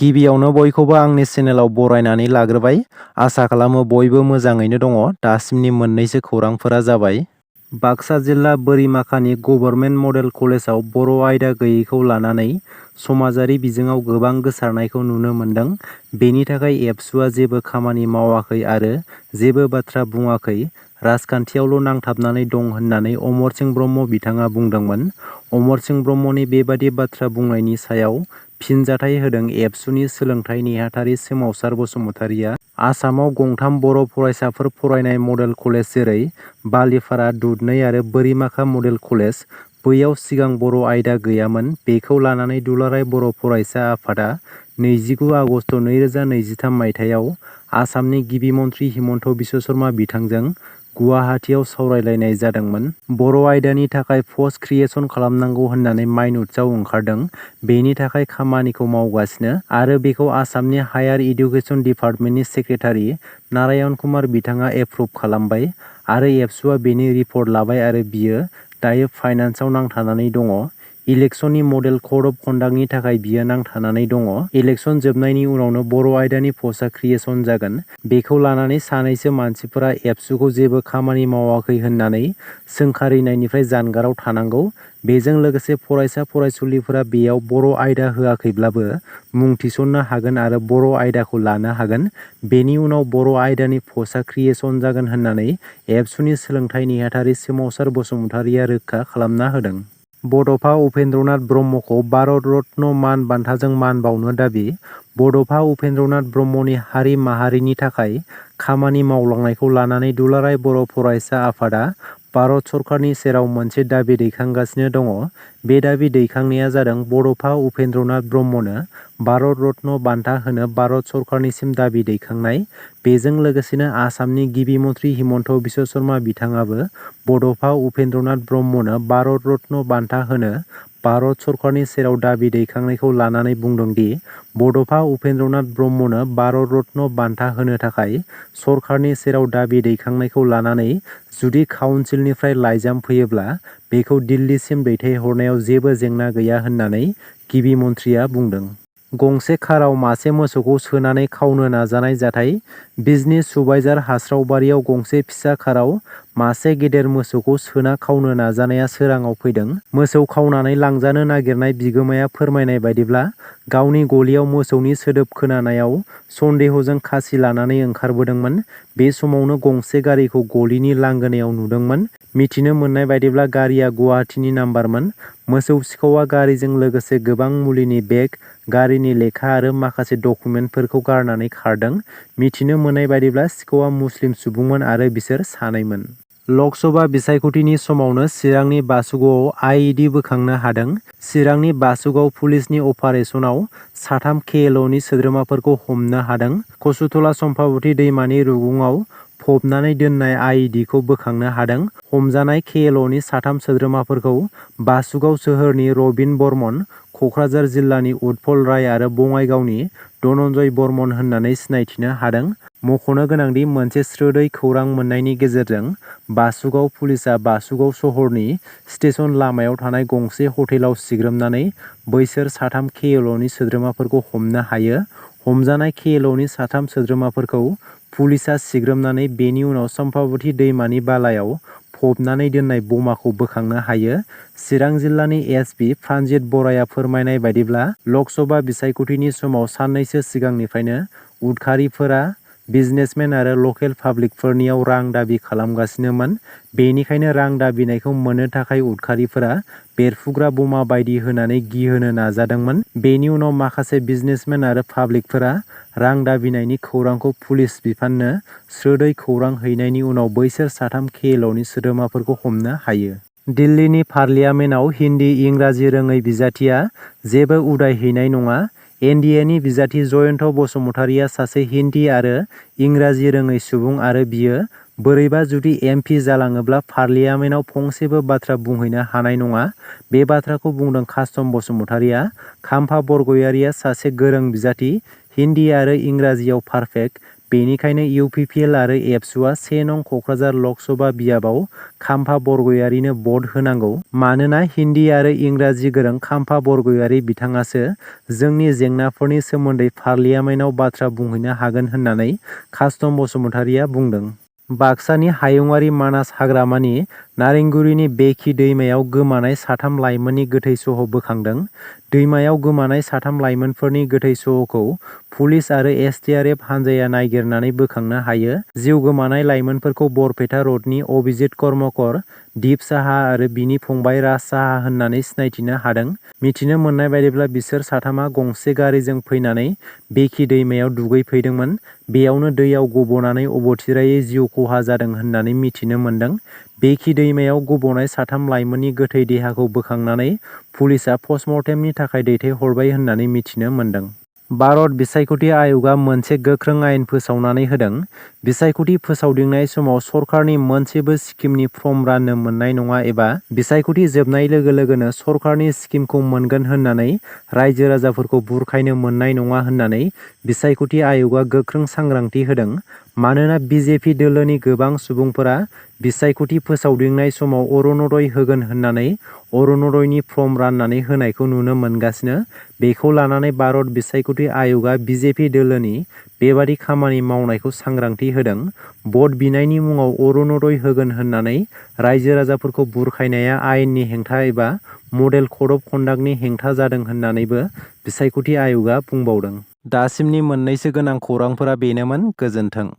गिबियावनो बयखौबो आंनि चेनेलाव बरायनानै लाग्रोबाय। आसा खालामो बयबो मोजाङैनो दङ। दासिमनि मोननैसो खौरांफोरा जाबाय। बाक्सा जिल्ला बोरिमाखानि गभर्नमेन्ट मडेल कलेजाव बर' आयदा गैयैखौ लानानै समाजारि बिजोङाव गोबां गोसारनायखौ नुनो मोन्दों। बेनि थाखाय एबसुआ जेबो खामानि मावाखै आरो जेबो बाथ्रा बुङाखै, राजखान्थियावल' नांथाबनानै दं होननानै अमरसिं ब्रह्म बिथाङा बुंदोंमोन। अमरसिं ब्रह्मनि बेबादि बाथ्रा बुंनायनि सायाव फिनजाथाय होदों एबसुनि सोलोंथाइ नेहाथारि सोमावसार बसुमतारिया। आसामाव गंथाम बर' फरायसाफोर फरायनाय मडेल कलेज जेरै बालिपारा, दुधनৈ आरो बोरिमाखा मडेल कलेज, बैयाव सिगां बर' आयदा गैयामोन। बेखौ लानानै दुलाराय बर' फरायसा आफादा 29 आगस्ट 2023 मायथाइयाव आसामनि गिबि मन्थ्रि हिमन्त बिश्व शर्मा बिथांजों गुवाहाटीआव सावरायलायनाय जादोंमोन। बर' आयदानि थाखाय पस्ट क्रिएसन खालामनांगौ होननानै माइनुट्सआव ओंखारदों। बेनि थाखाय खामानिखौ मावगासिनो आरो बेखौ आसामनि हायार इडुकेसन डिपार्टमेन्टनि सेक्रेटारि नारायण कुमार बिथाङा एप्रुभ खालामबाय आरो एबसुआ बेनि रिपर्ट लाबाय आरो बियो दायो फाइनान्सआव नांथानानै दङ। इलेक्सननि मडेल कड अफ कन्डाक्टनि थाखाय बियो नांथानानै दङ। इलेक्सन जोबनायनि उनावनो बर' आयदानि पस्टआ क्रिएसन जागोन। बेखौ लानानै सानैसो मानसिफोरा एबसुखौ जेबो खामानि मावाखै होननानै सोंखारिनायनिफ्राय जानगाराव थानांगौ। बेजों लोगोसे फरायसा फरायसुलिफोरा बेयाव बर' आयदा होआखैब्लाबो मुं थिसननो हागोन आरो बर' आयदाखौ लानो हागोन। बेनि उनाव बर' आयदानि पस्टआ क्रिएसन जागोन होननानै एबसुनि सोलोंथाइ नेहाथारि सोमावसार बसुमतारिया रोखा खालामना होदों। बड'फा उपेन्द्रनाथ ब्रह्मखौ भारत रत्न मान बान्थाजों मान बावनो दाबि। बड'फा उपेन्द्रनाथ ब्रह्मनि हारि माहारिनि थाखाय खामानि मावलांनायखौ लानानै दुलाराय बर' फरायसा आफादा भारत सरकारनि सेराव मोनसे दाबि दैखांगासिनो दङ। बे दाबि दैखांनाया जादों बड'फा उपेन्द्रनाथ ब्रह्मनो भारत रत्न बान्था होनो भारत सरकारनिसिम दाबि दैखांनाय। बेजों लोगोसेनो आसामनि गिबि मन्थ्रि हिमन्त बिश्व शर्मा बिथाङाबो बड'फा उपेन्द्रनाथ ब्रह्मनो भारत रत्न बान्था होनो भारत सरकारनि सेराव दाबि दैखांनायखौ लानानै बुंदोंदि बड'फा उपेन्द्रनाथ ब्रह्मनो भारत रत्न बान्था होनो थाखाय सरकारनि सेराव दाबि दैखांनायखौ लानानै जुदि काउन्सिलनिफ्राय लाइजाम फैयोब्ला बेखौ दिल्लीसिम दैथायहरनायाव जेबो जेंना गैया होननानै गिबि मन्थ्रिया बुंदों। गंसे काराव मासे मोसौखौ सोनानै खावनो नाजानाय जाथाय। बिजनी सुबाइजार हास्रावबारियाव गंसे फिसा काराव मासे गेदेर मोसौखौ सोना खावनो नाजानाया सोराङाव फैदों। मोसौ खावनानै लांजानो नागिरनाय बिगोमाया फोरमायनाय बायदिब्ला गावनि गलियाव मोसौनि सोदोब खोनानायाव सन्देहजों खासि लानानै ओंखारबोदोंमोन। बे समावनो गंसे गारिखौ गलिनि लांगोनायाव नुदोंमोन। मिथिनो मोननाय बायदिब्ला गारिया गुवाहाटीनि नाम्बारमोन। मोसौ सिखावआ गारिजों लोगोसे गोबां मुलिनि बेग, गारिनि लेखा आरो माखासे डकुमेन्टफोरखौ गारनानै खारदों। मिथिनो मोननाय बायदिब्ला सिखावआ मुस्लिम सुबुंमोन आरो बिसोर सानैमोन। लकसभा बिसायख'थिनि समावनो चिरांनि बासुगावआव आइइडि बोखांनो हादों। चिरांनि बासुगाव पुलिसनि अपारेसनाव 3 केएलअनि सोद्रोमाफोरखौ हमनो हादों। कसुथला सम्पाबति दैमानि रुगुङाव फबनानै दोननाय आइइडिखौ बोखांनो हादों। हमजानाय केएलअनि 3 सोद्रोमाफोरखौ बासुगाव सोहोरनि रबिन बर्मन, कक्राझार जिल्लानि उतपल राय आरो बङाइगावनि धनन्जय बर्मन होननानै सिनायथिनो हादों। मख'नो गोनांदि मोनसे स्रोदै खौरां मोननायनि गेजेरजों बासुगाव पुलिसआ बासुगाव सहरनि स्टेशन लामायाव थानाय गंसे हटेलाव सिग्रोमनानै बैसोर 3 केएलअनि सोद्रोमाफोरखौ हमनो हायो। हमजानाय केएलअनि 3 सोद्रोमाफोरखौ पुलिसआ सिग्रोमनानै बेनि उनाव सम्पाबति दैमानि बालायाव फबनानै दोननाय बमाखौ बोखांनो हायो। चिरां जिल्लानि एसपि प्रानजित बराया फोरमायनाय बायदिब्ला लकसभा बिसायख'थिनि समाव साननैसो सिगांनिफ्रायनो उदखारिफोरा बिजनेसमेन आरो लकेल पाब्लिकफोरनियाव रां दाबि खालामगासिनोमोन। बेनिखायनो रां दाबिनायखौ मोननो थाखाय उदखारिफोरा बेरफ्रुग्रा बमा बायदि होनानै गिहोनो नाजादोंमोन। बेनि उनाव माखासे बिजनेसमेन आरो पाब्लिकफोरा रां दाबिनायनि खौरांखौ पुलिस बिफाननो स्रोदै खौरां हैनायनि उनाव बैसोर 3 केएलअनि सोद्रोमाफोरखौ हमनो हायो। दिल्लीनि पार्लियामेन्टआव हिन्दी इंराजि रोङै बिजाथिया जेबो उदायहैनाय नङा। एनडिएनि बिजाथि जयन्त बसुमतारिया सासे हिन्दी आरो इंराजि रोङै सुबुं आरो बियो बोरैबा जुदि एमपि जालाङोब्ला पार्लियामेन्टआव फंसेबो बाथ्रा बुंहैनो हानाय नङा। बे बाथ्राखौ बुंदों कासम बसुमतारिया। खाम्फा बरगयारिया सासे गोरों बिजाथि, हिन्दी आरो इंराजियाव पारफेक्ट। बेनिखायनो इउपिपिएल आरो एबसुआ 1 नं कक्राझार लकसभा बियाबाव खाम्फा बरगयारिनो भट होनांगौ। मानोना हिन्दी आरो इंराजि गोरों खाम्फा बरगयारि बिथाङासो जोंनि जेंनाफोरनि सोमोन्दै पार्लियामेन्टआव बाथ्रा बुंहैनो हागोन होननानै कास्टम बसुमतारिया बुंदों। बाक्सानि हायुङारि मानास हाग्रामानि नारेंगुरीनि बेखि दैमायाव गोमानाय 3 लाइमोननि गोथै सह' बोखांदों। दैमायाव गोमानाय 3 लाइमोनफोरनि गोथै सह'खौ पुलिस आरो एसडिआरएफ हानजाया नागिरनानै बोखांनो हायो। जिउ गोमानाय लाइमोनफोरखौ बरपेटा रडनि अभिजित कर्मकर, दिप साहा आरो बिनि फंबाय राज साहा होननानै सिनायथिनो हादों। मिथिनो मोननाय बायदिब्ला बिसोर 3 गंसे गारिजों फैनानै बेखि दैमायाव दुगैफैदोंमोन। बेयावनो दैयाव गबनानै अबथिरायै जिउ खहा जादों होननानै मिथिनो मोन्दों। बेखि दैमायाव गबनाय 3 लाइमोननि गोथै देहाखौ बोखांनानै पुलिसआ पस्टमर्टेमनि थाखाय दैथायहरबाय होननानै मिथिनो मोन्दों। भारत बिसायख'थि आय'गआ मोनसे गोख्रों आयेन फोसावनानै होदों। बिसायख'थि फोसावदिंनाय समाव सरकारनि मोनसेबो स्किमनि फर्म राननो मोननाय नङा एबा बिसायख'थि जोबनाय लोगो लोगोनो सरकारनि स्किमखौ मोनगोन होननानै रायजो राजाफोरखौ बुरखायनो मोननाय नङा होननानै बिसायख'थि आय'गआ गोख्रों सांग्रांथि होदों। मानोना बिजेपि दोलोनि गोबां सुबुंफोरा बिसायख'थि फोसावदिंनाय समाव अरुण'दय होगोन होननानै अरुण'दयनि फर्म राननानै होनायखौ नुनो मोनगासिनो। बेखौ लानानै भारत बिसायख'थि आय'गआ बिजेपि दोलोनि बेबादि खामानि मावनायखौ सांग्रांथि होदों। भट बिनायनि मुङाव अरुण'दय होगोन होननानै रायजो राजाफोरखौ बुरखायनाया आयेननि हेंथा एबा मडेल कड अफ कन्डाक्टनि हेंथा जादों होननानैबो बिसायख'थि आय'गआ बुंबावदों। दासिमनि मोननैसो गोनां खौरांफोरा बेनोमोन। गोजोन्थों।